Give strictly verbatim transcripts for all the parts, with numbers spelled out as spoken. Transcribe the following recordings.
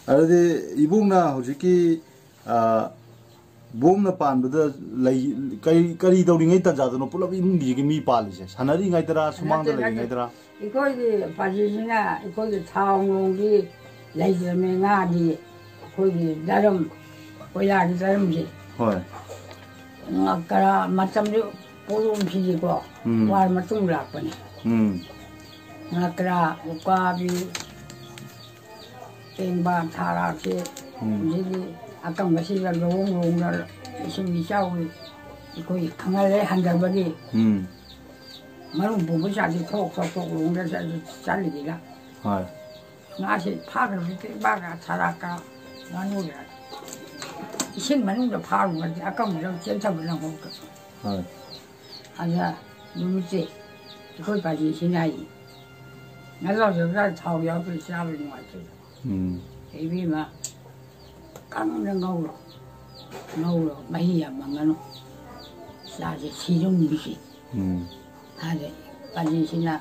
ꯑꯗꯨꯗꯤ ꯏꯕꯨꯡꯅ ꯍꯧꯖꯤꯛꯀꯤ, ꯑ, ꯕꯣꯝꯅ ꯄꯥꯟꯕꯗ ꯂꯩ-, ꯀꯔꯤ, ꯀꯔꯤ ꯇꯧꯔꯤꯉꯩ ꯇꯥꯟꯖꯥꯗꯅꯣ ꯄꯨꯂꯞ ꯏꯃꯨꯡꯒꯤꯁꯤꯒꯤ ꯃꯤ ꯄꯥꯜꯂꯤꯁꯦ? ꯁꯥꯟꯅꯔꯤꯉꯩꯗꯔꯥ, ꯁꯨꯃꯥꯡꯗ ꯅꯠꯇꯦ, ꯅꯠꯇꯦ꯫ ꯂꯩꯔꯤꯉꯩꯗꯔꯥ? ꯑꯩꯈꯣꯏꯒꯤ ꯄꯥꯔꯇꯤꯁꯤꯅ ꯑꯩꯈꯣꯏꯒꯤ ꯊꯥꯎ ꯅꯨꯡꯗꯤ ꯂꯩꯇ꯭ꯔꯕꯅꯤ, ꯉꯥꯗꯤ ꯑꯩꯈꯣꯏꯒꯤ ꯗꯔꯝ, ꯀꯣꯏꯂꯥꯒꯤ ꯗꯔꯝꯁꯦ ꯍꯣꯏ꯫ ꯉꯀ꯭ꯔꯥ ꯃꯇꯝꯗꯨ ꯄꯣꯠꯂꯣꯝꯁꯤꯗꯤꯀꯣ ꯎꯝ꯫ ꯋꯥꯔ ꯃꯇꯨꯡ ꯂꯥꯛꯄꯅꯤ꯫ ꯎꯝ꯫ ꯉꯀ꯭ꯔꯥ, ꯎꯀꯥꯕꯤ, ꯄꯦꯡꯕꯥ, ꯊꯥꯔꯥꯛꯁꯦ ꯎꯝ꯫ ꯍꯧꯖꯤꯛꯀꯤ ꯑꯀꯪꯕꯁꯤꯗ ꯂꯣꯡ ꯂꯣꯡꯅ ꯏꯁꯤꯡ ꯏꯆꯥꯎꯒꯤ ꯑꯩꯈꯣꯏ ꯈꯪꯍꯜꯂꯦ ꯍꯟꯊꯕꯒꯤ ꯎꯝ꯫ ꯃꯔꯨꯝ ꯄꯨꯕ ꯆꯥꯛꯁꯦ ꯊꯣꯛ ꯊꯣꯛ ꯊꯣꯛ ꯂꯣꯡꯗ ꯆꯠꯂꯤꯁꯤꯒ ꯍꯣꯏ꯫ ꯉꯥꯁꯦ ꯐꯥꯈ꯭ꯔꯕꯗꯤ ꯄꯦꯡꯕꯥꯒ ꯊꯥꯔꯥꯛꯀ ꯉꯥꯅꯨꯒ ꯏꯁꯤꯡ ꯃꯅꯨꯡꯗ ꯐꯥꯔꯨꯔꯗꯤ ꯑꯀꯪꯕꯗ ꯆꯦꯟꯊꯕ ꯅꯪꯍꯧꯗꯕ꯫ ꯍꯣꯏ꯫ ꯑꯗ ꯅꯨꯃꯤꯠꯁꯦ ꯑꯩꯈꯣꯏ ꯄꯥꯔꯇꯤꯁꯤꯅ ꯍꯥꯏ, "ꯅꯖꯥꯎ ꯆꯥꯛ ꯊꯥꯎ ꯌꯥꯎꯗ꯭ꯔꯗꯤ ꯆꯥꯕ ꯅꯨꯡꯉꯥꯏꯇꯦ꯫ ꯎꯝ꯫ ꯏꯕꯦꯝꯃ, ꯀꯪꯅ ꯉꯧꯔꯣ, ꯉꯧꯔꯣ, ꯃꯍꯤ ꯌꯥꯝꯃꯝꯒꯅꯨ, ꯆꯥꯁꯦ ꯁꯤꯔꯨꯝꯒꯤꯁꯤ"꯫ ꯎꯝ꯫ ꯑꯗ ꯄꯥꯔꯇꯤꯁꯤꯅ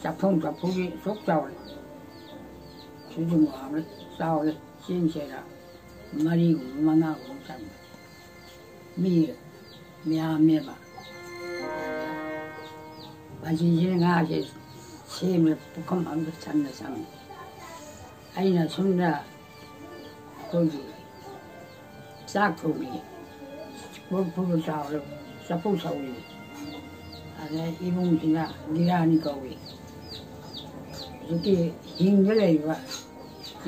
ꯆꯥꯛꯊꯣꯡ ꯆꯐꯨꯁꯤ ꯑꯁꯨꯛ ꯆꯥꯎꯔꯦ, ꯁꯤꯗꯨꯝ ꯋꯥꯡꯉꯦ, ꯆꯥꯎꯔꯦ, ꯆꯦꯡ ꯆꯦꯔ ꯃꯔꯤꯒꯨꯝꯕ ꯃꯉꯥꯒꯨꯝꯕ ꯆꯪꯉꯦ꯫ ꯃꯤ ꯃꯌꯥꯝꯅꯦꯕ꯫ ꯃꯁꯤꯁꯤꯅ ꯉꯥꯁꯦ ꯁꯦꯝꯕꯗ ꯄꯨꯈꯝ ꯑꯃꯗ ꯆꯟꯅ ꯆꯪꯉꯤ꯫ ꯑꯩꯅ ꯁꯣꯝꯗ ꯑꯩꯈꯣꯏꯒꯤ ꯆꯥꯛ ꯊꯣꯡꯉꯤ, ꯀꯣꯔꯐꯨꯗ ꯆꯥꯎꯔ ꯆꯐꯨ ꯁꯧꯔꯤ꯫ ꯑꯗ ꯏꯕꯨꯡꯁꯤꯅ ꯒꯤꯔꯥꯅꯤ ꯀꯧꯏ꯫ ꯍꯧꯖꯤꯛꯀꯤ ꯍꯤꯡꯗ ꯂꯩꯔꯤꯕ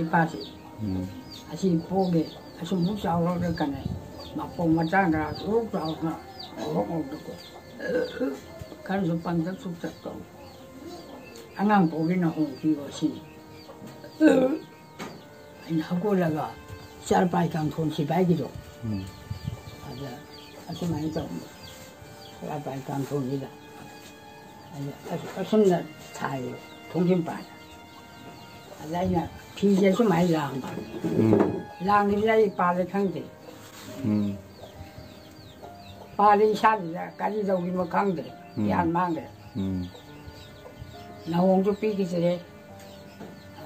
ꯏꯄꯥꯁꯤ꯫ ꯎꯝ꯫ ꯑꯁꯤ ꯄꯣꯛꯒꯦ, ꯑꯁꯨꯝꯕꯨ ꯆꯥꯎꯔꯒ ꯀꯅꯦ, ꯃꯄꯣꯛ ꯃꯆꯥꯒ ꯑꯁꯨꯛ ꯆꯥꯎꯅ ꯉꯧꯔꯣꯛ ꯉꯧꯗꯀꯣ꯫ ꯈꯔꯁꯨ ꯄꯪꯇꯛ ꯁꯨꯛꯇꯛ ꯇꯧꯏ꯫ ꯑꯉꯥꯡ ꯄꯣꯛꯒꯦꯅ ꯍꯣꯡꯈꯤꯕ ꯁꯤꯅꯤ꯫ ꯑꯩꯅ ꯍꯧꯒꯠꯂꯒ ꯆꯔꯄꯥꯏ ꯀꯥꯡꯊꯣꯟ ꯁꯤꯐꯥꯏꯒꯤꯗꯣ꯫ ꯎꯝ꯫ ꯑꯗ ꯑꯁꯨꯃꯥꯏꯅ ꯇꯧꯕ꯫ ꯆꯔꯄꯥꯏ ꯀꯥꯡꯊꯣꯟꯁꯤꯗ ꯑꯗ ꯑꯁ-, ꯑꯁꯨꯝꯅ ꯊꯥꯏꯌꯦ ꯊꯣꯡꯖꯤꯟ ꯄꯥꯟꯗ꯫ ꯑꯗ ꯑꯩꯅ ꯐꯤꯁꯦ ꯁꯨꯃꯥꯏꯅ ꯂꯥꯡꯕ꯫ ꯎꯝ꯫ ꯂꯥꯡꯉꯤꯁꯦ ꯑꯩ ꯄꯥꯜꯂꯦ ꯈꯪꯗꯦ꯫ ꯎꯝ꯫ ꯄꯥꯜꯂꯤ ꯏꯁꯥꯁꯤꯗ ꯀꯔꯤ ꯇꯧꯈꯤꯕꯅꯣ ꯈꯪꯗ꯭ꯔꯦ꯫ ꯎꯝ꯫ ꯒ꯭ꯌꯥꯟ ꯃꯥꯡꯈ꯭ꯔꯦ꯫ ꯎꯝ꯫ ꯅꯥꯍꯣꯡꯁꯨ ꯄꯤꯈꯤꯗ꯭ꯔꯦ꯫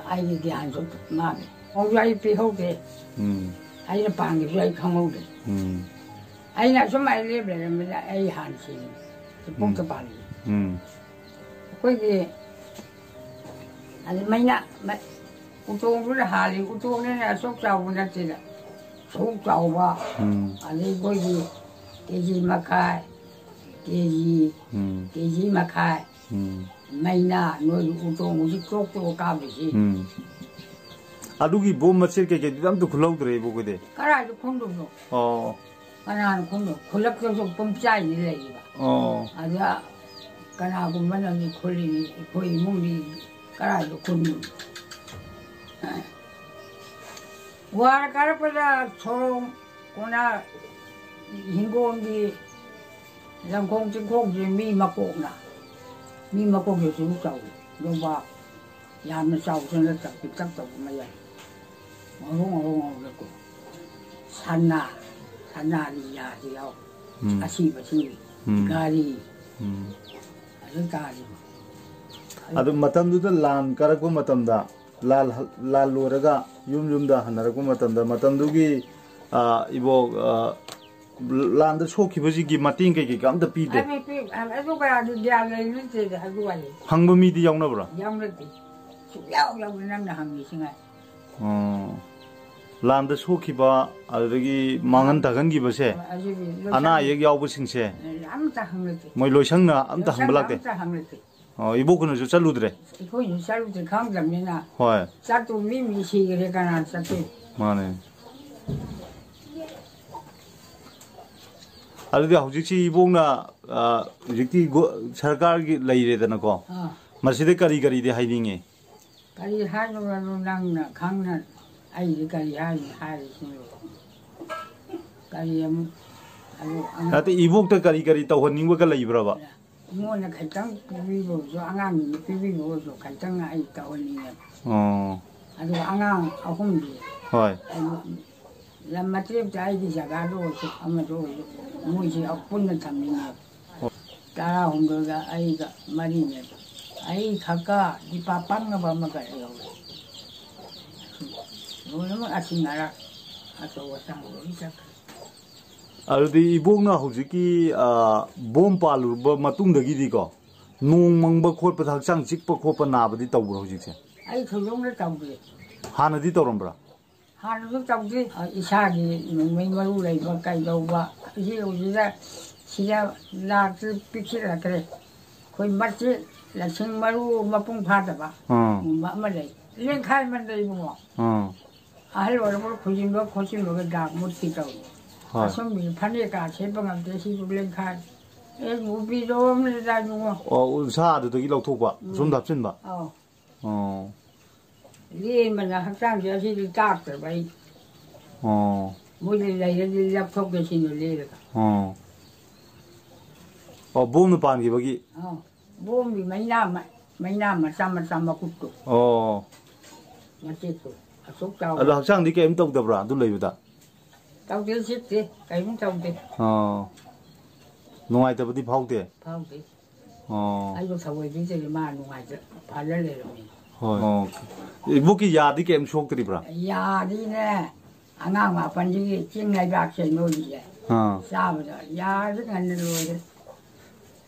ꯑꯩꯒꯤ ꯒ꯭ꯌꯥꯟꯁꯨ ꯃꯥꯡꯉꯦ꯫ ꯃꯧꯁꯨ ꯑꯩ ꯄꯤꯍꯧꯗꯦ꯫ ꯎꯝ꯫ ꯑꯩꯅ ꯄꯥꯟꯒꯤꯕꯁꯨ ꯑꯩ ꯈꯪꯍꯧꯗꯦ꯫ ꯎꯝ꯫ ꯑꯩꯅ ꯑꯁꯨꯃꯥꯏꯅ ꯂꯦꯞ ꯂꯩꯔꯝꯕꯗ ꯑꯩ ꯍꯥꯟꯅ ꯁꯤꯔꯦ꯫ ꯆꯤꯄꯣꯛꯇ ꯎꯝ꯫ ꯄꯥꯜꯂꯤ꯫ ꯎꯝ꯫ ꯑꯩꯈꯣꯏꯒꯤ ꯑꯗꯩ ꯃꯩꯅ, ꯃꯩ, ꯎꯇꯣꯡꯗꯨꯅ ꯍꯥꯜꯂꯤ꯫ ꯎꯇꯣꯡꯗꯨꯅ ꯑꯁꯨꯛ ꯆꯥꯎꯕ ꯅꯠꯇꯦꯗ꯫ ꯁꯨꯛ ꯆꯥꯎꯕ꯫ ꯎꯝ꯫ ꯑꯗꯩ ꯑꯩꯈꯣꯏꯒꯤ ꯀꯦ ꯖꯤ ꯃꯈꯥꯏ, ꯀꯦ ꯖꯤ, ꯎꯝ꯫ ꯀꯦ ꯖꯤ ꯃꯈꯥꯏ꯫ ꯎꯝ꯫ ꯃꯩꯅ ꯅꯣꯏꯒꯤ ꯎꯇꯣꯡ ꯍꯧꯖꯤꯛ ꯆꯣꯛ ꯆꯣꯛ ꯀꯥꯞꯄꯤꯁꯤ꯫ ꯎꯝ꯫ ꯑꯗꯨꯒꯤ ꯕꯣꯝ ꯃꯆꯦꯠ ꯀꯩꯀꯩꯗꯨꯗꯤ ꯑꯝꯇ ꯈꯨꯜꯍꯧꯗ꯭ꯔꯦ ꯏꯕꯣꯛꯈꯣꯏꯗꯤ? ꯀꯗꯥꯏꯗ ꯈꯨꯟꯗꯣꯏꯅꯣ? ꯑꯣ꯫ ꯀꯅꯥꯅ ꯈꯨꯟꯗꯣꯏꯅꯣ? ꯈꯨꯜꯂꯛꯇꯁꯨ ꯄꯨꯝꯆꯥꯏꯅ ꯂꯩꯌꯦꯕ꯫ ꯑꯣ꯫ ꯑꯗ ꯀꯅꯥꯒꯨꯝꯕꯅꯗꯤ ꯈꯨꯜꯂꯤꯅꯤ, ꯑꯩꯈꯣꯏ ꯏꯃꯨꯡꯗꯤ ꯀꯗꯥꯏꯗ ꯈꯨꯟꯗꯣꯏꯅꯣ? ꯋꯥꯔ ꯀꯥꯔꯛꯄꯗ ꯁꯣꯔꯣꯡ ꯀꯣꯟꯅ ꯍꯤꯡꯒꯣꯜꯒꯤ ꯂꯪꯈꯣꯡ ꯆꯤꯡꯈꯣꯡꯁꯦ ꯃꯤ ꯃꯀꯣꯛꯅ, ꯃꯤ ꯃꯀꯣꯛꯁꯦ ꯁꯨꯝ ꯆꯥꯎꯏ꯫ ꯅꯣꯕꯥꯞ ꯌꯥꯝꯅ ꯆꯥꯎꯕꯁꯨ ꯅꯠꯇꯕ, ꯄꯤꯛꯇꯛ ꯇꯧꯕ ꯃꯌꯥꯏ꯫ ꯉꯧꯔꯣꯛ ꯉꯧꯔꯣꯛ ꯉꯧꯔꯒꯀꯣ꯫ ꯁꯅꯥ, ꯁꯅꯥꯒꯤ ꯌꯥꯁꯤ ꯌꯥꯎ꯫ ꯎꯝ꯫ ꯑꯁꯤꯕꯁꯤ ꯎꯝ꯫ ꯒꯥꯔꯤ꯫ ꯎꯝ꯫ ꯑꯗꯨ ꯇꯥꯔꯤ꯫ ꯑꯗꯨ ꯃꯇꯝꯗꯨꯗ ꯂꯥꯟ ꯀꯥꯔꯛꯄ ꯃꯇꯝꯗ, ꯂꯥꯟ, ꯂꯥꯟ ꯂꯣꯏꯔꯒ ꯌꯨꯝ ꯌꯨꯝꯗ ꯍꯟꯅꯔꯛꯄ ꯃꯇꯝꯗ, ꯃꯇꯝꯗꯨꯒꯤ, ꯑ, ꯏꯕꯣꯛ, ꯑ, ꯂꯥꯟꯗ ꯁꯣꯛꯈꯤꯕꯁꯤꯡꯒꯤ ꯃꯇꯦꯡ ꯀꯩꯀꯩꯒ ꯑꯝꯇ ꯄꯤꯗꯦ? ꯑꯗꯨ ꯄꯤ-, ꯑꯗꯨ ꯀꯌꯥꯗꯤ ꯒ꯭ꯌꯥꯟ ꯂꯩ ꯅꯠꯇꯦꯗ, ꯑꯗꯨ ꯋꯥꯅꯤ꯫ ꯍꯪꯕ ꯃꯤꯗꯤ ꯌꯥꯎꯅꯕ꯭ꯔꯣ? ꯌꯥꯎꯅꯗꯦ꯫ ꯁꯨꯛꯌꯥꯎ ꯌꯥꯎꯗꯦ, ꯅꯪꯅ ꯍꯪꯉꯤꯁꯤ ꯉꯥꯏ꯫ ꯑꯣ꯫ ꯂꯥꯟꯗ ꯁꯣꯛꯈꯤꯕ, ꯑꯗꯨꯗꯒꯤ ꯃꯥꯡꯍꯟ ꯇꯥꯛꯍꯟꯈꯤꯕꯁꯦ, ꯑꯗꯨꯗꯤ ꯂꯣꯏꯁꯪ-, ꯑꯅꯥ ꯑꯌꯦꯛ ꯌꯥꯎꯕꯁꯤꯡꯁꯦ, ꯑꯃꯇ ꯍꯪꯂꯛꯇꯦ꯫ ꯃꯣꯏ ꯂꯣꯏꯁꯪꯅ ꯑꯝꯇ ꯍꯪꯕ ꯂꯣꯏꯁꯪꯅ ꯂꯥꯛꯇꯦ? ꯑꯝꯇ ꯍꯪꯂꯛꯇꯦ꯫ ꯑꯣ, ꯏꯕꯣꯛꯈꯣꯏꯅꯁꯨ ꯆꯠꯂꯨꯗ꯭ꯔꯦ? ꯑꯩꯈꯣꯏꯁꯨ ꯆꯠꯂꯨꯗ꯭ꯔꯦ, ꯈꯪꯗꯕꯅꯤꯅ꯫ ꯍꯣꯏ꯫ ꯆꯠꯇꯨ ꯃꯤ, ꯃꯤ ꯁꯤꯈ꯭ꯔꯦ, ꯀꯅꯥ ꯆꯠꯇꯣꯏ? ꯃꯥꯅꯦ꯫ ꯑꯗꯨꯗꯤ ꯍꯧꯖꯤꯛꯁꯤ ꯏꯕꯣꯛꯅ, ꯑ, ꯍꯧꯖꯤꯛꯇꯤ ꯒꯣ-, ꯁꯔꯀꯥꯔꯒꯤ ꯂꯩꯔꯦꯗꯅꯀꯣ꯫ ꯑꯥ꯫ ꯃꯁꯤꯗ ꯀꯔꯤ ꯀꯔꯤꯗꯤ ꯍꯥꯏꯅꯤꯡꯉꯤ? ꯀꯔꯤ ꯍꯥꯏꯔꯨꯔꯅꯣ, ꯅꯪꯅ ꯈꯪꯅ ꯑꯩꯗꯤ ꯀꯔꯤ ꯍꯥꯏꯅꯤ ꯍꯥꯏꯔꯤꯁꯤꯅꯣ? ꯀꯔꯤ ꯑꯃꯨꯛ ꯑꯗꯨ ꯑꯉꯥꯡ ꯅꯠꯇꯦ, ꯏꯕꯣꯛꯇ ꯀꯔꯤ ꯀꯔꯤ ꯇꯧꯍꯟꯅꯤꯡꯕꯒ ꯂꯩꯕ꯭ꯔꯕ? ꯑꯩꯉꯣꯟꯗ ꯈꯤꯇꯪ ꯄꯤꯕꯤꯕꯁꯨ, ꯑꯉꯥꯡꯁꯤꯡꯗ ꯄꯤꯕꯤꯕ ꯑꯣꯏꯔꯁꯨ ꯈꯤꯇꯪ ꯑꯩ ꯇꯧꯍꯟꯅꯤꯡꯉꯦ꯫ ꯑꯣ꯫ ꯑꯗꯨꯒ ꯑꯉꯥꯡ ꯑꯍꯨꯝꯗꯤ ꯍꯣꯏ꯫ ꯑꯩ ꯂꯝ ꯃꯇꯦꯛꯇ ꯑꯩꯒꯤ ꯖꯒꯥꯗ ꯑꯣꯏꯔꯁꯨ ꯑꯃꯗ ꯑꯣꯏꯔꯁꯨ ꯃꯣꯏꯁꯤ ꯄꯨꯟꯅ ꯊꯝꯅꯤꯡꯉꯦꯕ꯫ ꯇꯔꯥꯍꯨꯝꯗꯣꯏꯒ ꯑꯩꯒ ꯃꯔꯤꯅꯦꯕ꯫ ꯑꯩ ꯈꯛꯀ ꯗꯤꯄꯥ ꯄꯪꯅꯕ ꯑꯃꯒ ꯂꯩꯍꯧꯔꯦ꯫ ꯂꯣꯏꯅꯃꯛ ꯑꯁꯤꯟ ꯑꯔꯥꯛ ꯑꯆꯧ ꯑꯁꯥꯡ ꯂꯣꯏ ꯆꯠꯈ꯭ꯔꯦ꯫ ꯑꯗꯨꯗꯤ ꯏꯕꯣꯛꯅ ꯍꯧꯖꯤꯛꯀꯤ, ꯑ, ꯕꯣꯝ ꯄꯥꯜꯂꯨꯔꯕ ꯃꯇꯨꯡꯗꯒꯤꯗꯤꯀꯣ, ꯅꯣꯡ ꯃꯪꯕ ꯈꯣꯠꯄꯗ ꯍꯛꯆꯥꯡ ꯆꯤꯛꯄ ꯈꯣꯠꯄ ꯅꯥꯕꯗꯤ ꯇꯧꯕ꯭ꯔꯣ ꯍꯧꯖꯤꯛꯁꯦ? ꯑꯩ ꯊꯣꯏꯗꯣꯛꯅ ꯇꯧꯗꯦ꯫ ꯍꯥꯟꯅꯗꯤ ꯇꯧꯔꯝꯕ꯭ꯔꯥ? ꯍꯥꯟꯅꯁꯨ ꯇꯧꯗꯦ꯫ ꯏꯁꯥꯒꯤ ꯅꯣꯡꯃꯩ ꯃꯔꯨ ꯂꯩꯕ ꯀꯩꯗꯧꯕ, ꯏꯆꯦ ꯍꯧꯖꯤꯛꯇ ꯁꯤꯗ ꯂꯥꯛꯇ꯭ꯔꯦ, ꯄꯤꯛꯁꯤꯜꯂꯛꯇ꯭ꯔꯦ꯫ ꯑꯩꯈꯣꯏ ꯃꯆꯦꯠ ꯂꯁꯤꯡ ꯃꯔꯨ ꯃꯄꯨꯡ ꯐꯥꯗꯕ ꯑꯥ꯫ ꯒꯨꯝꯕ ꯑꯃ ꯂꯩ꯫ ꯂꯦꯡꯈꯥꯏ ꯃꯟꯗ ꯏꯕꯨꯡꯉꯣ꯫ ꯑꯥ꯫ ꯑꯍꯜ ꯑꯣꯏꯔꯛꯄ ꯈꯨꯖꯤꯟꯕ ꯈꯣꯠꯆꯤꯟꯕꯒ ꯗꯥꯛ ꯃꯨꯠꯈꯤ ꯇꯧꯏ꯫ ꯍꯣꯏ꯫ ꯑꯁꯨꯝꯕꯤ ꯐꯅꯦꯛꯀ ꯁꯦꯠꯄ ꯉꯝꯗꯦ, ꯁꯤꯁꯨ ꯂꯦꯡꯈꯥꯏ꯫ ꯑꯦ, ꯎꯄꯤꯗꯣ ꯑꯃꯅ ꯗꯥ ꯏꯕꯨꯡꯉꯣ꯫ ꯑꯣ, ꯎꯟꯁꯥ ꯑꯗꯨꯗꯒꯤ ꯂꯧꯊꯣꯛꯄ, ꯎꯝ꯫ ꯑꯁꯣꯝꯗ ꯍꯥꯞꯆꯤꯟꯕ? ꯑꯧ꯫ ꯑꯣ꯫ ꯂꯦꯟꯕꯅ ꯍꯛꯆꯥꯡꯁꯦ ꯑꯁꯤꯗꯤ ꯆꯥꯛꯇ꯭ꯔꯕ ꯑꯩ꯫ ꯑꯣ꯫ ꯃꯣꯏꯗꯤ ꯂꯩꯔꯗꯤ ꯂꯧꯊꯣꯛꯀꯦ ꯁꯤꯅ ꯂꯦꯜꯂꯒ꯫ ꯑꯣ꯫ ꯑꯣ, ꯕꯣꯝꯅ ꯄꯥꯟꯈꯤꯕꯒꯤ? ꯑꯧ꯫ ꯕꯣꯝꯒꯤ ꯃꯩꯅꯥ ꯃ-, ꯃꯩꯅꯥ ꯃꯆꯥ ꯃꯆꯥ ꯃꯀꯨꯞꯇꯣ꯫ ꯑꯣ꯫ ꯃꯇꯦꯛꯇꯣ꯫ ꯑꯁꯨꯛ ꯆꯥꯎꯕ꯫ ꯑꯗꯣ ꯍꯛꯆꯥꯡꯗꯤ ꯀꯔꯤꯝ ꯇꯧꯗꯕ꯭ꯔꯥ ꯑꯗꯨ ꯂꯩꯕꯗ? ꯇꯧꯗꯦ, ꯆꯤꯛꯇꯦ, ꯀꯔꯤꯝ ꯇꯧꯗꯦ꯫ ꯑꯣ꯫ ꯅꯨꯡꯉꯥꯏꯇꯕꯗꯤ ꯐꯥꯎꯗꯦ? ꯐꯥꯎꯗꯦ꯫ ꯑꯣ꯫ ꯑꯩꯕꯨ ꯊꯑꯣꯏ ꯄꯤꯗ꯭ꯔꯗꯤ ꯃꯥ ꯅꯨꯡꯉꯥꯏꯇ-, ꯐꯖ ꯂꯩꯔꯝꯃꯤ꯫ ꯍꯣꯏ꯫ ꯑꯣ꯫ ꯏꯕꯣꯛꯀꯤ ꯌꯥꯗꯤ ꯀꯔꯤꯝ ꯁꯣꯛꯇ꯭ꯔꯤꯕ꯭ꯔꯥ? ꯌꯥꯗꯤꯅꯦ, ꯑꯉꯥꯡ ꯃꯥꯄꯟꯁꯤꯒꯤ ꯆꯤꯡ ꯂꯩꯕꯥꯛꯁꯦ ꯅꯣꯏꯒꯤꯁꯦ꯫ ꯑꯥ꯫ ꯆꯥꯕꯗ ꯌꯥꯗꯤ ꯉꯟꯅ ꯂꯣꯏꯔꯦ꯫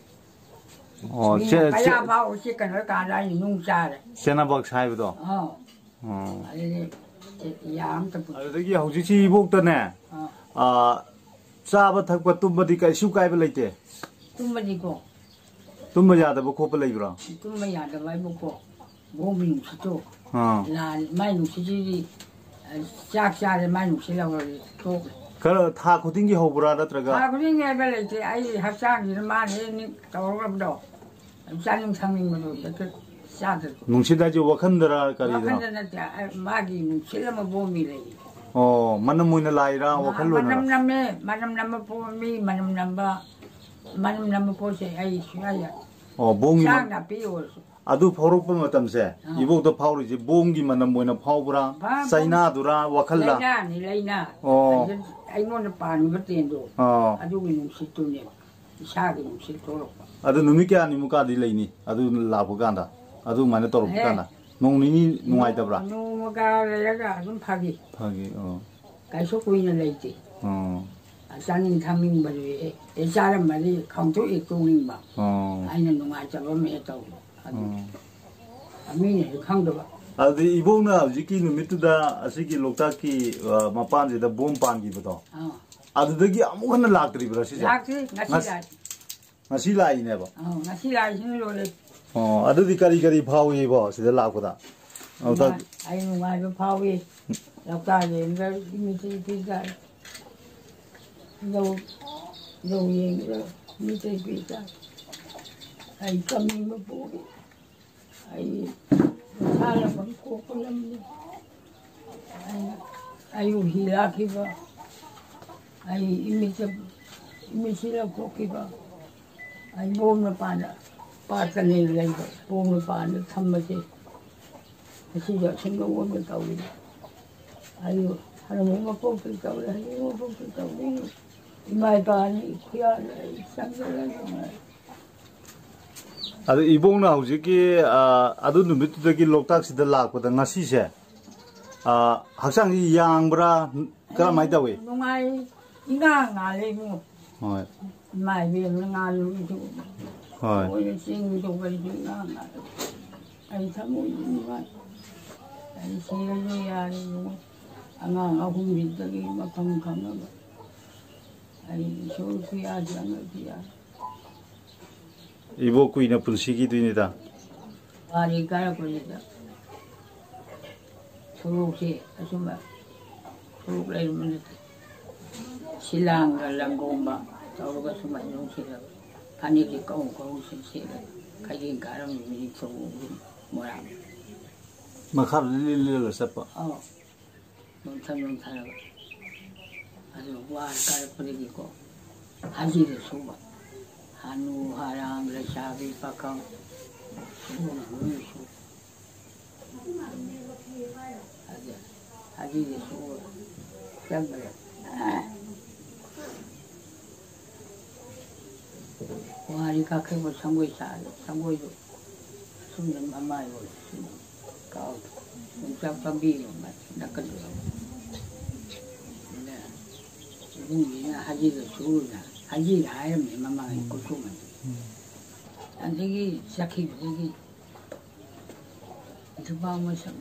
ꯑꯣ, ꯃꯤꯅ ꯆꯦ-, ꯄꯌꯥ ꯆꯦ-, ꯐꯥꯎ ꯎꯆꯤ ꯀꯩꯅꯣ ꯀꯥꯟꯗ ꯑꯩ ꯅꯨꯡ ꯆꯥꯔꯦ꯫ ꯆꯦꯅꯕꯛꯁ ꯍꯥꯏꯕꯗꯣ? ꯑꯥ꯫ ꯑꯣ꯫ ꯑꯗꯨꯗꯤ ꯌꯥ ꯑꯝꯇ ꯄꯨ-, ꯑꯗꯨꯗꯒꯤ ꯍꯧꯖꯤꯛꯁꯤ ꯏꯕꯣꯛꯇꯅꯦ, ꯑꯥ꯫ ꯑꯥ, ꯆꯥꯕ ꯊꯛꯄ ꯇꯨꯝꯕꯗꯤ ꯀꯩꯁꯨ ꯀꯥꯏꯕ ꯂꯩꯇꯦ? ꯇꯨꯝꯕꯗꯤꯀꯣ꯫ ꯇꯨꯝꯕ ꯌꯥꯗꯕ ꯈꯣꯠꯄ ꯂꯩꯕ꯭ꯔꯣ? ꯇꯨꯝꯕ ꯌꯥꯗꯕ ꯍꯥꯏꯕꯨꯀꯣ, ꯕꯣꯝꯒꯤ ꯅꯨꯡꯁꯤꯠꯇꯣ꯫ ꯑꯥ꯫ ꯂꯥꯜꯂꯦ꯫ ꯃꯥꯏ ꯅꯨꯡꯁꯤꯠꯁꯤꯗꯤ, ꯑ, ꯆꯥꯛ ꯆꯥꯔꯦ, ꯃꯥꯏ ꯅꯨꯡꯁꯤꯠ ꯂꯧꯔꯗꯤ ꯇꯣꯛꯂꯦ꯫ ꯈꯔ ꯊꯥ ꯈꯨꯗꯤꯡꯒꯤ ꯍꯧꯕ꯭ꯔꯥ ꯅꯠꯇ꯭ꯔꯒ? ꯊꯥ ꯈꯨꯗꯤꯡꯒꯤ ꯍꯥꯏꯕ ꯂꯩꯇꯦ꯫ ꯑꯩ ꯍꯛꯆꯥꯡꯁꯤꯅ ꯃꯥꯅ ꯍꯦꯛ ꯅꯤꯛ ꯇꯧꯔꯛꯂꯕꯗꯣ꯫ ꯆꯥꯅꯤꯡ ꯊꯛꯅꯤꯡꯕꯗꯣ ꯍꯦꯛꯇ ꯆꯥꯗ꯭ꯔꯗꯤ꯫ ꯅꯨꯡꯁꯤꯠ ꯍꯥꯏꯁꯦ ꯋꯥꯈꯟꯗꯔ ꯀꯔꯤꯗꯅꯣ? ꯋꯥꯈꯟꯗ ꯅꯠꯇꯦ, ꯑ, ꯃꯥꯒꯤ ꯅꯨꯡꯁꯤꯠ ꯑꯃ ꯕꯣꯝꯒꯤ ꯂꯩ꯫ ꯑꯣ, ꯃꯅꯝ ꯑꯣꯏꯅ ꯂꯥꯛꯏꯔꯥ, ꯃ-, ꯋꯥꯈꯜꯂꯣꯟꯅꯔꯥ? ꯃꯅꯝ ꯅꯝꯃꯦ, ꯃꯅꯝ ꯅꯝꯕ ꯄꯣꯝꯃꯤ, ꯃꯅꯝ ꯅꯝꯕ, ꯃꯅꯝ ꯅꯝꯕ ꯄꯣꯠꯁꯦ ꯑꯩ ꯁꯨꯡꯌꯥ ꯌꯥꯗꯦ꯫ ꯑꯣ, ꯕꯣꯝꯒꯤ ꯃ-, ꯏꯟꯁꯥꯡ ꯅꯥꯄꯤ ꯑꯣꯏꯔꯁꯨ꯫ ꯑꯗꯨ ꯐꯥꯎꯔꯛꯄ ꯃꯇꯝꯁꯦ, ꯑꯥ꯫ ꯏꯕꯣꯛꯇ ꯐꯥꯎꯔꯤꯁꯦ ꯕꯣꯝꯒꯤ ꯃꯅꯝ ꯑꯣꯏꯅ ꯐꯥꯎꯕ꯭ꯔꯥ? ꯐꯥ-, ꯆꯩꯅꯥꯗꯨꯔꯥ, ꯋꯥꯈꯜꯂ? ꯂꯥꯏꯅꯥꯅꯤ, ꯂꯥꯏꯅꯥ꯫ ꯑꯣ꯫ ꯑꯩꯉꯣꯟꯗ ꯄꯥꯟꯕ ꯇꯦꯟꯗꯣ, ꯑꯣ꯫ ꯑꯗꯨꯒꯤ ꯅꯨꯡꯁꯤꯠꯇꯨꯅꯦꯕ꯫ ꯏꯁꯥꯒꯤ ꯅꯨꯡꯁꯤꯠ ꯊꯣꯛꯂꯛꯄ꯫ ꯑꯗꯨ ꯅꯨꯃꯤꯠ ꯀꯌꯥꯅꯤꯃꯨꯛꯀꯗꯤ ꯂꯩꯅꯤ? ꯑꯗꯨ ꯂꯥꯛꯄ ꯀꯥꯟꯗ, ꯑꯗꯨꯃꯥꯏꯅ ꯇꯧꯔꯛꯄ ꯑꯦ, ꯀꯥꯟꯗ? ꯅꯣꯡ ꯅꯤꯅꯤ ꯅꯨꯡꯉꯥꯏꯇꯕ꯭ꯔꯥ? ꯅꯣꯡꯃꯒ ꯂꯩꯔꯒ ꯑꯗꯨꯝ ꯐꯈꯤ꯫ ꯐꯈꯤ, ꯑꯣ꯫ ꯀꯩꯁꯨ ꯀꯨꯏꯅ ꯂꯩꯇꯦ꯫ ꯑꯣ꯫ ꯆꯥꯅꯤꯡ ꯊꯛꯅꯤꯡꯕꯗꯨ ꯍꯦꯛ ꯆꯥꯔꯝꯃꯗꯤ ꯈꯪꯇꯣꯛꯏ ꯇꯣꯛꯅꯤꯡꯕ꯫ ꯑꯣ꯫ ꯑꯩꯅ ꯅꯨꯡꯉꯥꯏꯇꯕ ꯑꯃ ꯍꯦꯛ ꯇꯧꯕ꯫ ꯑꯗꯨ ꯑꯣ꯫ ꯃꯤꯅꯁꯨ ꯈꯪꯗꯕ꯫ ꯑꯗꯨꯗꯤ ꯏꯕꯣꯛꯅ ꯍꯧꯖꯤꯛꯀꯤ ꯅꯨꯃꯤꯠꯇꯨꯗ ꯑꯁꯤꯒꯤ ꯂꯣꯛꯇꯥꯛꯀꯤ, ꯑ, ꯃꯄꯥꯟꯁꯤꯗ ꯕꯣꯝ ꯄꯥꯟꯈꯤꯕꯗꯣ, ꯑꯥ꯫ ꯑꯗꯨꯗꯒꯤ ꯑꯃꯨꯛ ꯍꯟꯅ ꯂꯥꯛꯇ꯭ꯔꯤꯕ꯭ꯔꯥ ꯁꯤꯁꯦ? ꯂꯥꯛꯇ꯭ꯔꯤ, ꯉꯁꯤ ꯉꯁꯤ ꯂꯥꯛꯏ꯫ ꯉꯁꯤ ꯂꯥꯛꯏꯅꯦꯕ? ꯑꯥ, ꯉꯁꯤ ꯂꯥꯛꯏꯁꯤꯅ ꯂꯣꯏꯔꯦ꯫ ꯑꯣ, ꯑꯗꯨꯗꯤ ꯀꯔꯤ ꯀꯔꯤ ꯐꯥꯎꯏꯕꯣ ꯁꯤꯗ ꯂꯥꯛꯄꯗ? ꯂꯣꯛꯇꯥꯛ ꯅꯨꯡꯉꯥꯏ-, ꯑꯩ ꯅꯨꯡꯉꯥꯏꯕ ꯐꯥꯎꯏ꯫ ꯂꯣꯛꯇꯥꯛ ꯌꯦꯡꯕꯗ ꯏꯃꯤꯠꯇ ꯏꯄꯤ ꯀꯥꯏ꯫ ꯂꯧ, ꯂꯧ ꯌꯦꯡꯕꯗ ꯏꯃꯤꯠꯇ ꯏꯄꯤ ꯀꯥꯏ꯫ ꯑꯩ ꯀꯞꯅꯤꯡꯕ ꯄꯣꯛꯏ꯫ ꯑꯩ ꯃꯁꯥꯅ ꯄꯪꯀꯣꯛꯄ ꯂꯝꯅꯤ꯫ ꯑꯩꯅ, ꯑꯩꯕꯨ ꯍꯤ ꯂꯥꯛꯈꯤꯕ, ꯑꯩ ꯏꯃꯤꯠꯇ, ꯏꯃꯤꯠꯁꯤ ꯂꯧꯊꯣꯛꯈꯤꯕ, ꯑꯩ ꯕꯣꯝꯅ ꯄꯥꯟꯗ, ꯄꯥꯠꯇꯅꯦ ꯂꯩꯕ, ꯕꯣꯝꯅ ꯄꯥꯟꯗ ꯊꯝꯕꯁꯦ, ꯉꯁꯤꯁꯨ ꯑꯁꯨꯝꯅ ꯑꯣꯟꯕ ꯇꯧꯏ꯫ ꯑꯩ ꯍꯅꯨꯕ ꯃꯄꯣꯛꯇ ꯇꯧꯔꯦ, ꯍꯅꯨꯕ ꯃꯄꯣꯛꯇ ꯇꯧꯔꯦ꯫ ꯏꯃꯥ ꯏꯄꯥꯅꯤ ꯈꯨꯌꯥꯗ ꯑꯩ ꯆꯪꯖꯔꯒ ꯅꯨꯡꯉꯥꯏ꯫ ꯑꯗꯨ ꯏꯕꯣꯛꯅ ꯍꯧꯖꯤꯛꯀꯤ, ꯑ, ꯑꯗꯨ ꯅꯨꯃꯤꯠꯇꯨꯗꯒꯤ ꯂꯣꯛꯇꯥꯛꯁꯤꯗ ꯂꯥꯛꯄꯗ ꯉꯁꯤꯁꯦ, ꯑ, ꯍꯛꯆꯥꯡꯁꯤ ꯌꯥꯡꯕ꯭ꯔꯥ? ꯀꯔꯝꯍꯥꯏꯅ ꯇꯧꯏ? ꯅꯨꯡꯉꯥꯏ, ꯏꯉꯥ ꯉꯥꯜꯂꯦ ꯏꯕꯨꯡꯉꯣ꯫ ꯍꯣꯏ꯫ ꯏꯃꯥ ꯏꯕꯦꯝꯃ ꯉꯥꯜꯂꯨꯔꯤꯁꯨ꯫ ꯍꯣꯏ꯫ ꯃꯣꯏꯅ ꯆꯤꯡ ꯇꯧꯕꯩꯁꯨ ꯏꯉꯥ ꯉꯥꯜꯂꯦ꯫ ꯑꯩ ꯊꯃꯣꯏ ꯅꯨꯡꯉꯥꯏ꯫ ꯑꯩ ꯁꯤꯔꯁꯨ ꯌꯥꯔꯦ ꯏꯕꯨꯡꯉꯣ꯫ ꯑꯉꯥꯡ ꯑꯍꯨꯝꯁꯤꯗꯒꯤ ꯃꯐꯝ ꯈꯪꯅꯕ꯫ ꯑꯩ ꯏꯁꯣꯔ ꯈꯨꯌꯥ ꯆꯪꯉꯗꯤ ꯌꯥꯔꯦ꯫ ꯏꯕꯣꯛ ꯀꯨꯏꯅ ꯄꯨꯟꯁꯤꯈꯤꯗꯣꯏꯅꯤꯗ꯫ ꯋꯥꯔꯤ ꯀꯥꯔꯛꯄꯁꯤꯗ ꯁꯣꯔꯣꯛꯁꯦ ꯑꯁꯨꯝꯕ ꯁꯣꯔꯣꯛ ꯂꯩꯔꯝꯕ ꯅꯠꯇꯦ꯫ ꯁꯤꯂꯥꯡꯒ ꯂꯪꯒꯣꯡꯕ ꯇꯧꯔꯒ ꯁꯨꯃꯥꯏꯅ ꯅꯨꯡꯁꯤꯔꯒ ꯐꯅꯦꯛꯁꯦ ꯀꯧ ꯀꯧ ꯁꯨꯝ ꯁꯦꯠꯂꯒ ꯈꯩꯗꯦꯡ ꯀꯥꯔꯝꯃꯤ ꯃꯤ ꯁꯣꯔꯣꯛ ꯃꯣꯏꯔꯥꯡ꯫ ꯃꯈꯥꯗ ꯂꯤꯜ ꯂꯤꯜꯂꯒ ꯆꯠꯄ꯫ ꯑꯧ꯫ ꯅꯣꯟꯊ ꯅꯣꯟꯊꯔꯒ꯫ ꯑꯗꯨ ꯋꯥꯔ ꯀꯥꯔꯛꯄꯗꯒꯤꯀꯣ, ꯍꯥꯏꯖꯤꯗ ꯁꯨꯕ꯫ ꯍꯅꯨ ꯍꯔꯥꯡ, ꯂꯩꯁꯥꯕꯤ ꯄꯥꯈꯪ, ꯁꯨꯕꯅ ꯍꯧꯅ ꯁꯨ꯫ ꯑꯗꯨ ꯍꯥꯏꯖꯤꯗ ꯁꯨꯕ ꯆꯪꯕꯗ꯫ ꯋꯥꯔꯤ ꯀꯥꯈꯠꯄ ꯁꯪꯒꯣꯏ ꯁꯥꯔꯦ꯫ ꯁꯪꯒꯣꯏꯗꯨ ꯑꯁꯨꯝꯅ ꯃꯃꯥꯏ ꯑꯣꯏ ꯁꯨꯝ ꯀꯥꯎꯗ ꯌꯣꯡꯆꯥꯛ ꯄꯥꯝꯕꯤ ꯑꯃ ꯅꯛꯀꯗꯧꯔꯕ꯫ ꯑꯗ ꯏꯕꯨꯡꯁꯤꯅ ꯍꯥꯏꯖꯤꯜꯂ ꯁꯨꯔꯨꯅ ꯍꯥꯏꯖꯤꯜꯂ ꯍꯥꯏꯔꯝꯃꯦ ꯃꯃꯥꯡꯒꯤ ꯈꯨꯠꯁꯨꯃꯟꯗꯣ꯫ ꯑꯗꯒꯤ ꯆꯠꯈꯤꯕꯗꯒꯤ ꯅꯨꯄꯥ ꯃꯁꯛ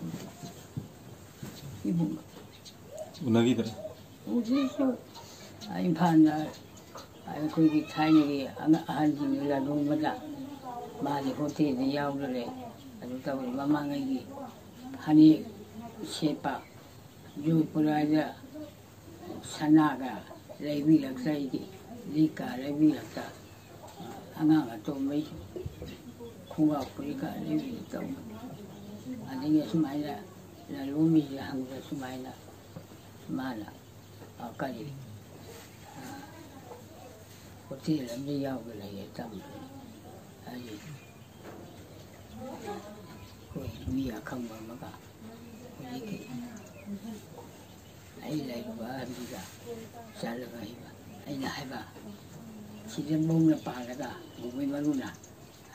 ꯏꯕꯨꯡ ꯎꯅꯈꯤꯗ꯭ꯔꯦ꯫ ꯍꯧꯖꯤꯛꯁꯨ ꯏꯝꯐꯥꯜꯗ ꯑꯩꯈꯣꯏꯒꯤ ꯊꯥꯏꯅꯒꯤ ꯑꯉ-, ꯑꯍꯜꯁꯤꯡꯒꯤ ꯂꯥꯂꯣꯡꯕꯗ ꯃꯥꯗꯤ ꯍꯣꯇꯦꯜꯗ ꯌꯥꯎꯗ꯭ꯔꯦ꯫ ꯑꯗꯨ ꯇꯧꯔꯦ꯫ ꯃꯃꯥꯡꯉꯩꯒꯤ ꯐꯅꯦꯛ ꯁꯦꯠꯄ ꯖꯣꯏꯄꯨꯔ ꯍꯥꯏꯗ ꯁꯅꯥꯒ ꯂꯩꯕꯤꯔꯛꯇ ꯑꯩꯒꯤ ꯂꯤꯛꯀ ꯂꯩꯕꯤꯔꯛꯇ ꯑꯉꯥꯡ ꯑꯇꯣꯝꯕꯩ ꯈꯣꯡꯒ꯭ꯔꯥꯎ ꯐꯨꯔꯤꯠꯀ ꯂꯩꯕꯤꯔꯛꯇ ꯑꯗꯒꯤ ꯑꯁꯨꯃꯥꯏꯅ ꯂꯥꯂꯣꯡꯕꯤꯁꯦ ꯍꯪꯕꯗ ꯁꯨꯃꯥꯏꯅ ꯃꯥꯅ ꯑ, ꯀꯔꯤ ꯑ, ꯍꯣꯇꯦꯜ ꯑꯃꯗ ꯌꯥꯎꯕ ꯂꯩꯌꯦ ꯇꯝꯕ ꯑꯩ ꯑꯩꯈꯣꯏ ꯃꯤ ꯑꯈꯪꯕ ꯑꯃꯒ ꯍꯧꯖꯤꯛꯀꯤ ꯑꯩ ꯂꯩꯔꯨꯕ ꯑꯗꯨꯗ ꯆꯠꯂꯒ ꯑꯩꯅ ꯍꯥꯏꯕ ꯁꯤꯗ ꯃꯣꯡꯅ ꯄꯥꯜꯂꯒ ꯃꯣꯡꯃꯩ ꯃꯔꯨꯅ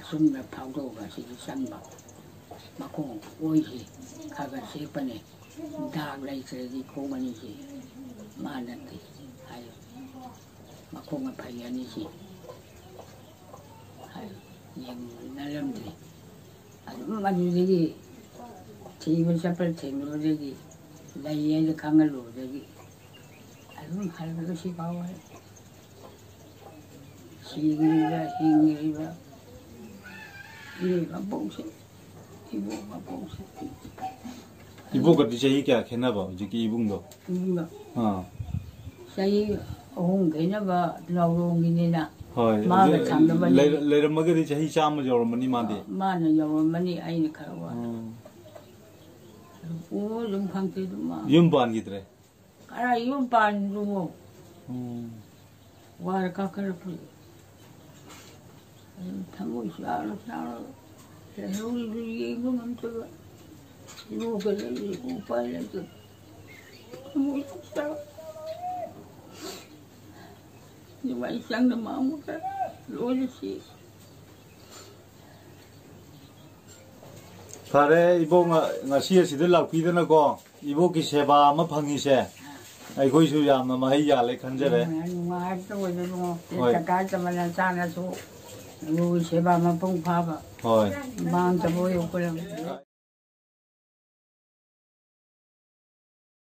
ꯑꯁꯨꯝꯅ ꯐꯥꯎꯗꯣꯛꯑꯒ ꯁꯤꯗ ꯆꯪꯕ ꯃꯈꯣꯡ ꯑꯣꯏꯁꯤ ꯈꯔ ꯈꯔ ꯁꯦꯛꯄꯅꯦ꯫ ꯗꯥꯛ ꯂꯩꯇ꯭ꯔꯗꯤ ꯈꯣꯡ ꯑꯅꯤꯁꯤ ꯃꯥ ꯅꯠꯇꯦ ꯍꯥꯏ꯫ ꯃꯈꯣꯡ ꯃꯐꯩ ꯑꯅꯤꯁꯤ ꯍꯥꯏ꯫ ꯌꯦꯡꯅꯔꯝꯗ꯭ꯔꯦ꯫ ꯑꯗꯨꯝ ꯑꯗꯨꯗꯒꯤ ꯊꯤꯕ ꯆꯠꯄ ꯊꯦꯡꯅꯕꯗꯒꯤ ꯂꯩ ꯍꯥꯏꯅ ꯈꯪꯍꯜꯂꯨꯕꯗꯒꯤ ꯑꯗꯨꯝ ꯍꯜꯂꯒ ꯁꯤ ꯐꯥꯎ ꯍꯥꯏ꯫ ꯁꯤꯈ꯭ꯔꯤꯕ ꯍꯤꯡꯉꯤꯕ ꯏꯔꯩ ꯃꯄꯣꯛꯁꯦ ꯏꯕꯣꯛ ꯃꯄꯣꯛꯁꯦ ꯏꯕꯣꯛꯀꯗꯤ ꯆꯍꯤ ꯀꯌꯥ ꯈꯦꯠꯅꯕ ꯍꯧꯖꯤꯛꯀꯤ ꯏꯕꯨꯡꯗꯣ? ꯏꯕꯨꯡꯗꯣ ꯑꯥ ꯆꯍꯤ ꯑꯍꯨꯝ ꯈꯦꯠꯅꯕ ꯂꯥꯎꯔꯣꯡꯒꯤꯅꯤꯅ ꯍꯣꯏ ꯃꯥꯒ ꯑꯗꯨ ꯊꯪꯅꯕ ꯂꯩꯔ- ꯂꯩꯔꯝꯃꯒꯗꯤ ꯆꯍꯤ ꯆꯥꯝꯃ ꯌꯧꯔꯝꯃꯅꯤ ꯃꯥꯗꯤ. ꯃꯥꯅ ꯌꯧꯔꯝꯃꯅꯤ ꯑꯩꯅ ꯈꯔ ꯋꯥ ꯎꯝ. ꯎ ꯑꯗꯨꯝ ꯈꯪꯗꯦ ꯑꯗꯨꯝ ꯃꯥ ꯌꯨꯝ ꯄꯥꯟꯈꯤꯗ꯭ꯔꯦ. ꯀꯔꯥꯏ ꯌꯨꯝ ꯄꯥꯟꯗꯨꯃꯣ ꯎꯝ. ꯋꯥꯔ ꯀꯥꯈꯠꯂꯛꯄ ꯑꯗꯨꯝ ꯊꯃꯣꯏ ꯆꯥꯎꯅ ꯆꯥꯎꯅ ꯂꯩꯍꯧꯔꯤꯗꯨ ꯌꯦꯡꯕ ꯉꯝꯗꯕ ꯂꯣꯛꯀ ꯂꯩꯔꯤ ꯎꯄꯥꯏ ꯂꯩꯇꯕ ꯊꯃꯣꯏ ꯆꯥꯎ ꯅꯨꯡꯉꯥꯏ ꯆꯪꯗ ꯃꯥꯡꯕ ꯂꯣꯏꯅ ꯁꯤ ꯐꯔꯦ, ꯏꯕꯣꯛ, ꯉ-, ꯉꯁꯤ ꯑꯁꯤꯗ ꯂꯥꯛꯄꯤꯗꯅꯀꯣ, ꯏꯕꯣꯛꯀꯤ ꯁꯦꯕꯥ ꯑꯃ ꯐꯪꯉꯤꯁꯦ ꯑꯩꯈꯣꯏꯁꯨ ꯌꯥꯝꯅ ꯃꯍꯩ ꯌꯥꯜꯂꯦ ꯈꯟꯖꯔꯦ꯫ ꯅꯨꯡꯉꯥꯏꯕꯗ ꯑꯣꯏꯕ ꯏꯕꯨꯡꯉꯣ꯫ ꯍꯣꯏ꯫ ꯀꯀꯥ ꯆꯃꯟ ꯅꯆꯥꯅꯁꯨ ꯏꯕꯣꯛꯀꯤ ꯁꯦꯕꯥ ꯃꯄꯨꯡ ꯐꯥꯕ ꯍꯣꯏ꯫ ꯃꯥꯡꯗꯕ ꯑꯣꯏꯌꯨ ꯈꯨꯔꯝ꯫